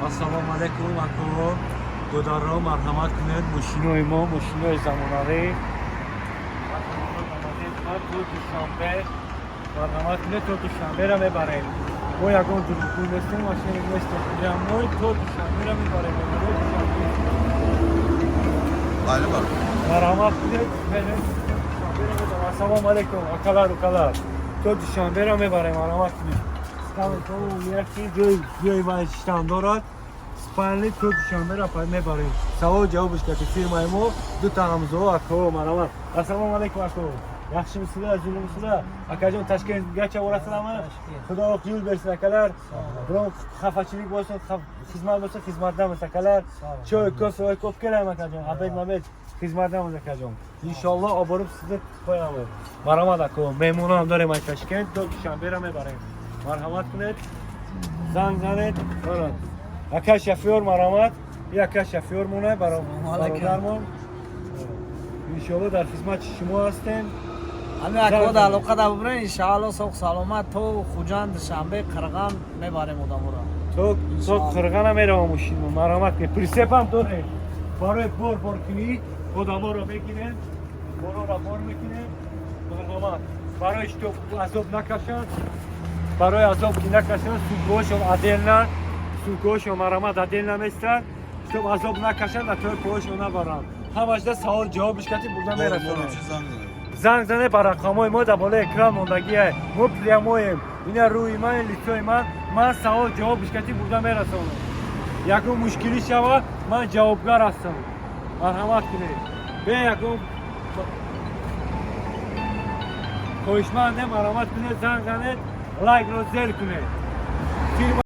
Ассалому алайкум, ако, додаро, марҳамат кунед, мошинои мо, мошинои замонавӣ. То Душанбе марҳамат кунед, то Душанбера мебарем. Мо ягон дурӯғгӯ нестем, машини нестем. Прямой то Душанбера мебарем. Бале, бале. Марҳамат кунед, мерем, Душанбера мебарем. Ассалому алайкум, акалар, укалар. То Душанбера мебарем, марҳамат кунед. Яки ҷои вай шиштан дорад. Спальный, то Душанбера мебарем. Савол ҷавобш кати фирмаи мо дута ҳамзо, ако, марҳамат. Ассалому алайкум, ако. Yaxshimisizlar, zulmisizlar? Akajon, Toshkentgacha borasizlarmi? Xudo yo'l bersin, akalar. Biron xafachilik bo'lsin, xizmat bo'lsa, xizmatdamiz, akalar. Choy, kofe ko'p kelamiz, akajon. Обед мабед xizmatdamiz, akajon. Inshaalloh, olib borib sizni qo'yamiz. Marhamat, aka. Mehmon ham дорем аз Ташкент, то Душанбера мебарем. Марҳамат кунед. Занг занед. Барад. Ака шофёр, марҳамат. И ака шофёр монай бародармон. Иншоалло, дар хизмати шумо ҳастем. Ҳами акода алоқа да бубрен, иншаалло, соқ саломат то Хуҷанд, Душанбе, Қирған мебарем одаморо. То Қирғана меравам мошинмо. Марҳамат кунед. Прицеп ҳам дорем. Барои боркунӣ одаморо мегирем, борора бор мекунем. Марҳамат. Барои чтоб азоб накашанд, барои азоб ки накашанд, сумкаҳошон отдельно, сумкаҳошон, марҳамат, отдельно местанд, чтоб азоб накашанд ва тои поҳошон набаранд. Ҳамашда савол ҷавобиш кати бурда мерасонем. Занг зане ба рақамҳои мо, дар болои экран мондагие. Мо прямой ем. Ина рӯи ман, лицо и ман. Ман савол ҷавобиш кати бурда мерасонам. Ягон мушкилӣ шава, ман ҷавобгар ҳастам. Марҳамат кунед, бе ягон хоҳишмандем, марҳамат кунед, занг занед, лайкро зер кунед. Фирма.